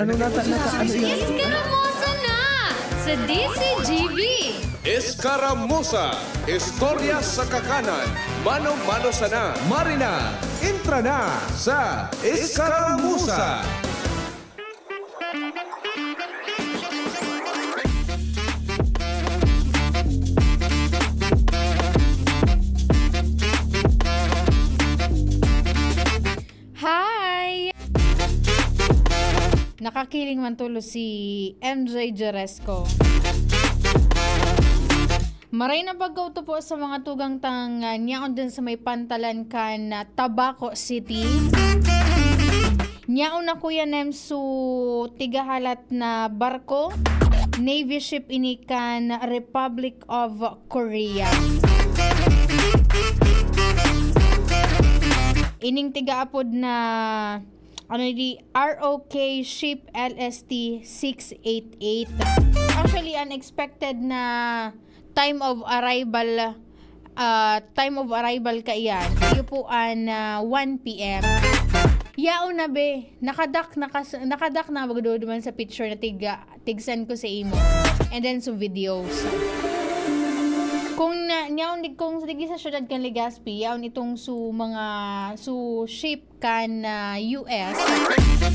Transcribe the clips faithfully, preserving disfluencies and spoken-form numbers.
Ano na ta-, na ta-, ano yan? Iskaramusa na sa D C G B. Iskaramusa, istorya sa kakanan, mano-mano sana. Marina, entra na sa Iskaramusa. Hi! Nakakiling man tulo si M J Jeresco. Maray na pagkauto po sa mga tugang tang, ah, nyaon dyan sa may pantalan kan, ah, Tabaco City. Nyaon na Kuya Nem su tigahalat na barko. Navy ship ini kan Republic of Korea. Ining tigaapod na, ano, di, R O K Ship L S T six eight eight. Actually, an expected na time of arrival, ah, time of arrival kaiyan, iyo po an, ah, one P M. Yaon na, be. Nakadak, nakas-, nakadak na, magduduman sa picture na tiga tig-send ko sa imo. And then, sa videos. Kung na, nyaon dig-, kung digdi sa syudad kan Legazpi, yaon itong su mga, su ship kan, ah, U S.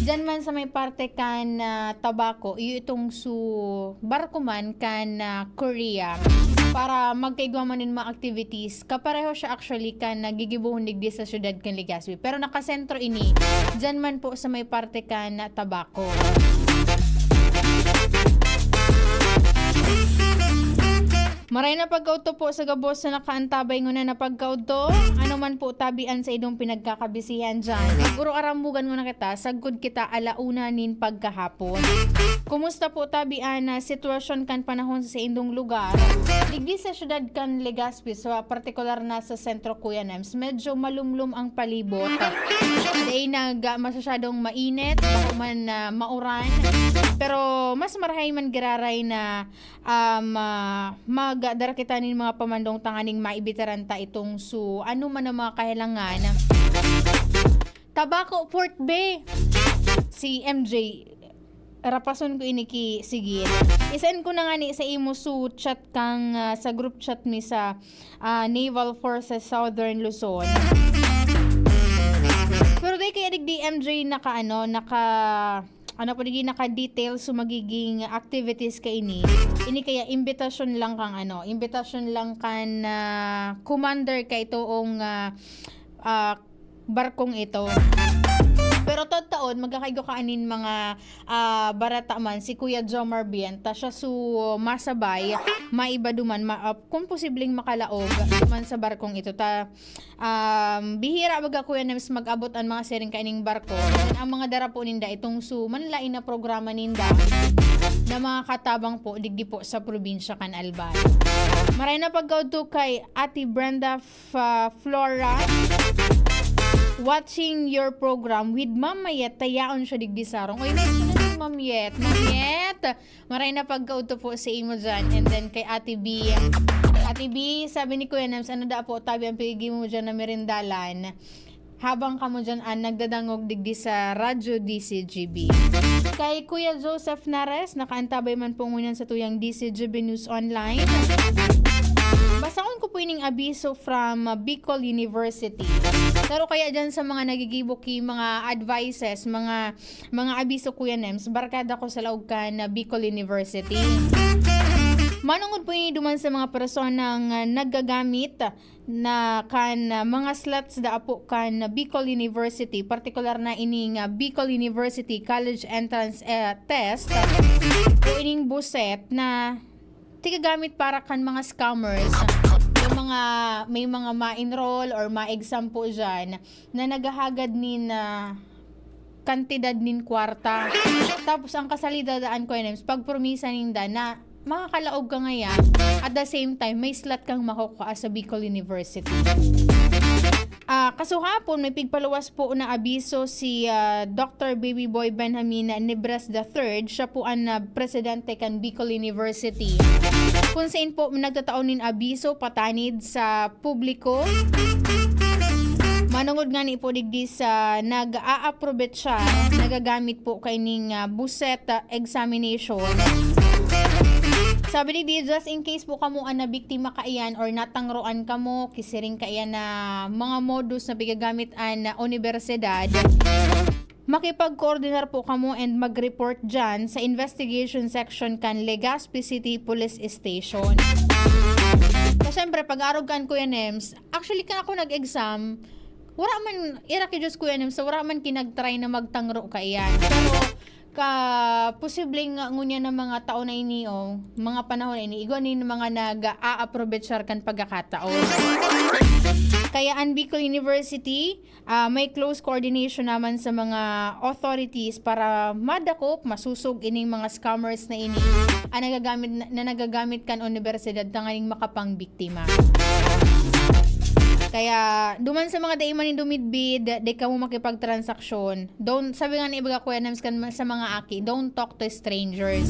Diyan man sa may parte kan, ah, Tabaco, iyo itong su barko man kan, ah, Korea. Para magkaigwa man nin mga activities. Kapareho siya actually kan nagigibohon digdi sa syudad kan Legazpi. Pero nakasentro ini. Diyan man po sa may parte kan, ah, Tabaco. Maray na pagkaudto po sa gabos na nakaantabay nguna na pagkaudto. Ano man po tabian sa idong pinagkakabisihan dyan. Guro, arambugan nguna kita, sagkod kita ala una nin pagkahapon. Kumusta po tabian na sitwasyon kan panahon sa indong lugar? Digdi sa syudad kan Legazpi, sa partikular na sa sentro, Kuya Nems, medyo malumlom ang palibot. Dahil nag, ah, masyadong mainit, bako man, ah, mauran. Pero mas marahay man giraray na, um, ah, magdara kita nin mga pamandong tanganing maibitaran ta itong su ano man ang mga kahilangan. Tabaco Port Bay. Si M J, rapason ko ini ki, sige. I-send ko na ngani sa imo su chat kang, ah, sa group chat mi sa, ah, Naval Forces Southern Luzon. Pero di kaya digdi, M J, naka ano, naka, ano po, digdi naka-details so magiging activities kaini. Ini kaya imbitasyon lang kang ano, imbitasyon lang kan, ah, commander kay toong, ah, ah, barkong ito. Pero taon-taon, magkakaigo ka anin mga, ah, barata man, si Kuya Jomar Bien, ta siya su masabay, maiba duman, ma-, ah, kung posibleng makalaog duman sa barkong ito. Ta, um, bihira baga, Kuya Nems, mag-abot an mga siring kaining barko. Then, ang mga dara po ninda, itong su manlain na programa ninda na mga katabang po, digdi po sa probinsya kan Albay. Maray na pagkaudto kay Ate Brenda F-, Flora. Watching your program with Ma'am Mayet, ta yaon siya digdi sa harong. Oy, miss ko na si Ma'am Yet. Ma'am Yet, maray na pagkaudto po sa imo dyan. And then kay Ate B. Ate B, sabi ni Kuya Nems, ano da po, tabi ang pigigi mo dyan na merindalan? Habang kamo dyan, ah, nagdadangog digdi sa Radyo D C G B. Kay Kuya Joseph Nares, nakaantabay man po ngunyan sa tuyang D C G B News Online. Basahon ko po ining abiso from, ah, Bicol University. Pero kaya dyan sa mga nagigibo ki mga advices, mga, mga abiso, Kuya Nems, barkada ko sa laog kan, ah, Bicol University. Manungod po ini duman sa mga personang, ah, naggagamit na kan, ah, mga slots da apo kan Bicol University, partikular na ining, ah, Bicol University College Entrance, eh, Test, o ining BUCET na tigagamit para kan mga scammers. Yung mga, may mga ma-enroll or ma-exam po dyan na naghahagad nin, ah, kantidad nin kwarta. Tapos ang kasalida daan, Kuya Nems, pagpromisa ninda na makakalaog ka ngaya, at the same time, may slot kang makukuha sa Bicol University. Ah, kasugapon, may pigpaluwas po na abiso si, ah, Doctor Baby Boy Benjamin Nibres the third. Siya po ang, ah, presidente kan Bicol University. Kung saan po nagtatao nin abiso patanid sa publiko. Manungod ngani po digdi sa nag-aaprobetsa, nagagamit po kaining, ah, buset, ah, examination. Sabi digdi, just in case po kamo an nabiktima kaiyan or natangroan kamo, kisiring kaiyan na mga modus na pigagamit an unibersidad, makipagkoordinar po kamo and mag-report dyan sa investigation section kan Legazpi City Police Station. So, syempre, pag-arog kan Kuya Nems, actually, kan ako nag-exam, wala man, ira ki Diyos, Kuya Nems, wala man kinagtry na magtangro kaiyan. Pero, ka, posibleng ngunyan na mga taon na ini, o mga panahon na ini, igwa nin mga nag-aaprovechar kan pagkakataon. Kaya an Bicol University, ah, may close coordination naman sa mga authorities para madakop, masusog ining mga scammers na ini, ah, nagagamit, na, na nagagamit kan unibersidad tanganing makapangbiktima. Kaya, duman sa mga dai man nindo midbid, dai kamo makipagtransaksyon, don't, sabi nga ni ibaga, Kuya Nems, kan sa mga aki, "Don't talk to strangers."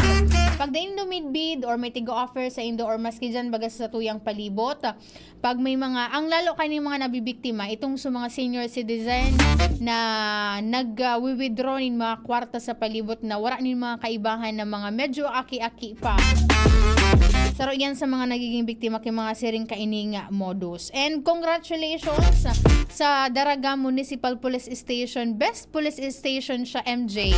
Pag dai nindo midbid or may tiga-offer sa indo or maski dyan baga sa tuyang palibot, pag may mga, ang lalo kaining mga nabibiktima, itong sa mga senior citizen na nag, ah, wi-withdraw nin mga kwarta sa palibot na wala nin mga kaibahan na mga medyo aki-aki pa. Saro yan sa mga nagiging biktima kay mga siring kaining modus. And congratulations sa Daraga Municipal Police Station. Best Police Station siya, M J.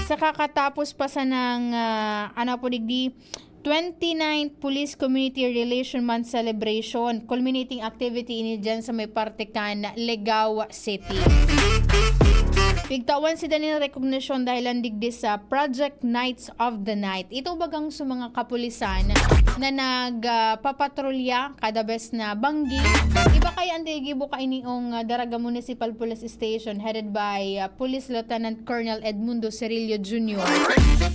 Sa kakatapos pa sa nang, ah, ano po digdi, twenty-ninth Police Community Relation Month Celebration. Culminating activity ini dyan sa may parte kan Legao City. Pigtawan sila nin rekognisyon dahilan digdi sa Project Knights of the Night. Ito bagang sa mga kapulisan na nag, ah, papatrolya kada bes na banggi. Iba kaya ang tigibo kainiong, ah, Daraga Municipal Police Station headed by, ah, Police Lieutenant Colonel Edmundo Cirillo Junior.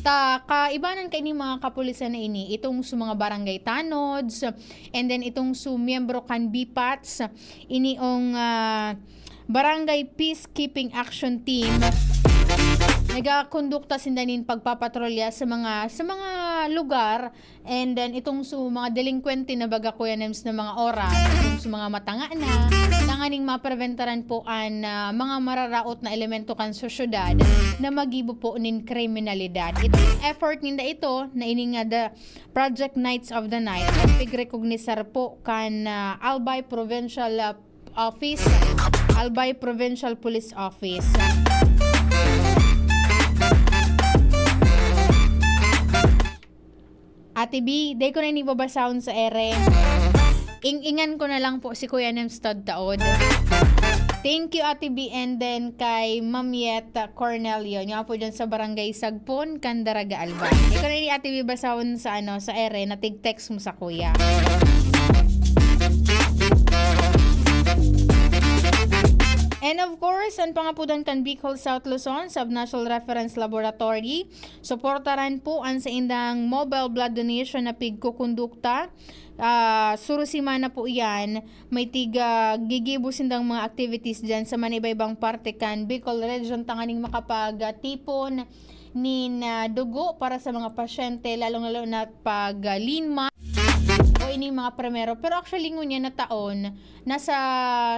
Ta, kaibanan kaini mga kapulisan na ini, itong sa mga barangay tanods, and then itong sa miyembro kan B pats, iniong, ah, Barangay Peacekeeping Action Team, nagakondukta sinda nin pagpapatrolya sa mga, sa mga lugar, and then itong su mga delinkwente na baga, Kuya Nems, na mga oras, itong su mga matanga na, tanganing mapreventaran po an, ah, mga mararaot na elemento kan sosyedad na magibo po nin kriminalidad. Itong effort ninda ito na ini nga the Project Knights of the Night, pigrekognisar po kan, ah, Albay Provincial, ah, Office, Albay Provincial Police Office. Ate B, dai ko na ini babasahon sa ere. Ing-ingan ko na lang po si Kuya Nems Taod-taod. Thank you, Ate B, and then kay Ma'am Yet Cornelio. Niya po dyan sa Barangay Sagpon, Candaraga, Albay. Dai ko na ini, Ate B, basahon sa, ano, sa ere, na tig-text mo sa kuya. And of course, an pangapudan kan Bicol South Luzon Sub-National Reference Laboratory, suportaran po an saindang mobile blood donation na pigkukondukta. Ah, suro semana po iyan, may tiga gigibo sindang mga activities dyan sa manibaybang parte kan Bicol Region tanganing makapagtipon nin, ah, dugo para sa mga pasyente, lalong-lalo na pag, ah, lean month o ining mga primero. Pero actually, ngunyan na taon, nasa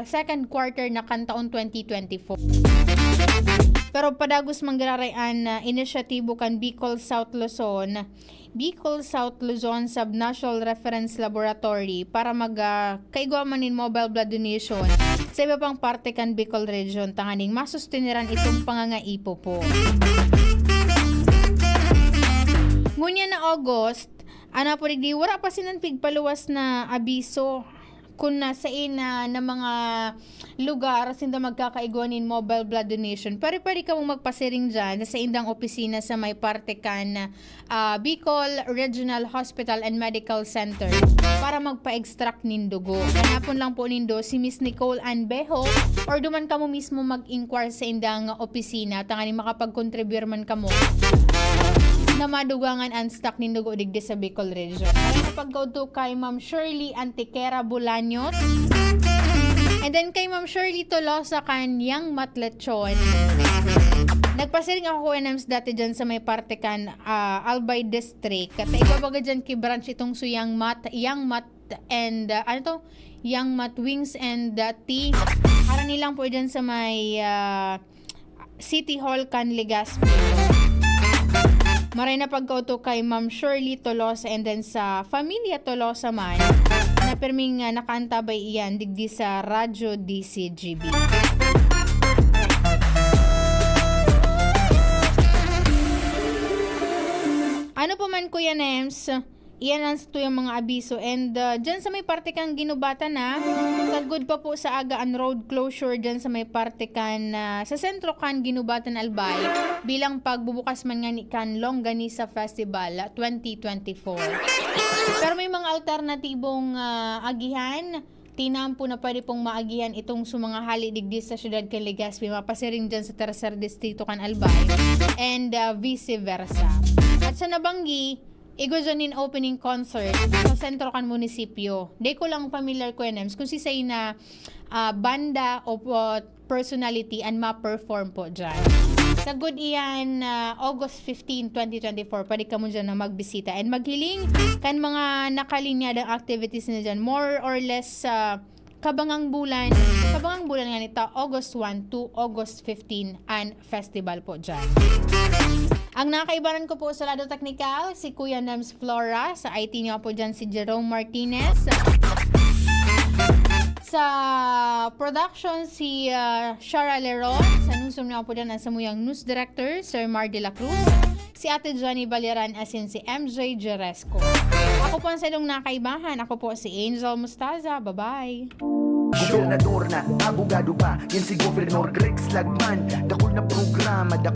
second quarter na kan taon twenty twenty-four. Pero padagos manggiraray an, ah, inisyatibo kan Bicol South Luzon, Bicol South Luzon Sub-National Reference Laboratory para mag, ah, kaigwa man nin mobile blood donation sa iba pang parte kan Bicol Region tanganing masusteneran itong pangangaipo po. Ngunyan na August, ana po digdi, wala pa sinan pigpaluwas na abiso kun na sain na, na mga lugar sinda magkakaigwa nin mobile blood donation. Pero pwede kamong magpasiring dyan sa saindang opisina sa may parte kan, ah, Bicol Regional Hospital and Medical Center para magpa-extract nin dugo. Hanapon lang po nindo si Miss Nicole Ann Bejo or duman kamo mismo mag-inquire sa indang opisina tanganing makapag-contribute man kamo na madugangan an stock nin dugo digdi sa Bicol Region. Maray na pagkaudto kay Ma'am Shirley Antiquera Bolaños. And then kay Ma'am Shirley Tolosa kan Yang Matlechon. Nagpasiring ako, Kuya Nems, dati dyan sa may parte kan, ah, Albay District. Kaya ibabaga dyan ki branch itong su Yang Mat, Yang Mat, and, ah, ano to? Yang Mat Wings and, ah, Tea. Harang Ilang po dyan sa may, ah, City Hall kan Legazpi. Maray na pagkauto kay Ma'am Shirley Tolosa and then sa Familia Tolosa man, na pirming, ah, nakaantabay iyan digdi sa Radyo D C G B. Ano po man, Kuya Nems? Iyan ang satuyang mga abiso. And, ah, dyan sa may parte kan Guinobatan, ah, sagkod pa po sa aga an road closure dyan sa may parte kan, ah, sa sentro kan Guinobatan, Albay, bilang pagbubukas man ngani kan Longganisa Festival, ah, twenty twenty-four. Pero may mga alternatibong, ah, agihan, tinampo na pwede pong maagihan itong sa mga hali digdi sa siyudad kan Legazpi, mapasiring dyan sa Tercer Distrito kan Albay and, ah, vice versa. At sa nabanggi, igwa dyan nin opening concert sa sentro kan munisipyo. Di ko lang familiar, Kuya Nems, kung sisay na, ah, banda o po personality an ma-perform po dyan. Sagkod iyan, ah, August fifteen, twenty twenty-four, pwede kamo dyan na magbisita and maghiling kan mga nakalinyadang activities na dyan. More or less, ah, kabangang bulan, kabangang bulan nga nito, August one to August fifteen, an festival po dyan. Ang nakaibanan ko po sa lado teknikal, si Kuya Nems Flora. Sa I T niyo po dyan, si Jerome Martinez. Sa production, si, ah, Shara Leron. Sa newsroom niyo po dyan, ang samuyang news director, Sir Mar de la Cruz. Si Ate Johnny Baliran, asin si M J Jeresco. Ako po ang salong nakaibahan. Ako po si Angel Mustaza. Bye-bye. Gobernador na, abogado pa, yan si Governor Greg Slagman. Dakul na programa,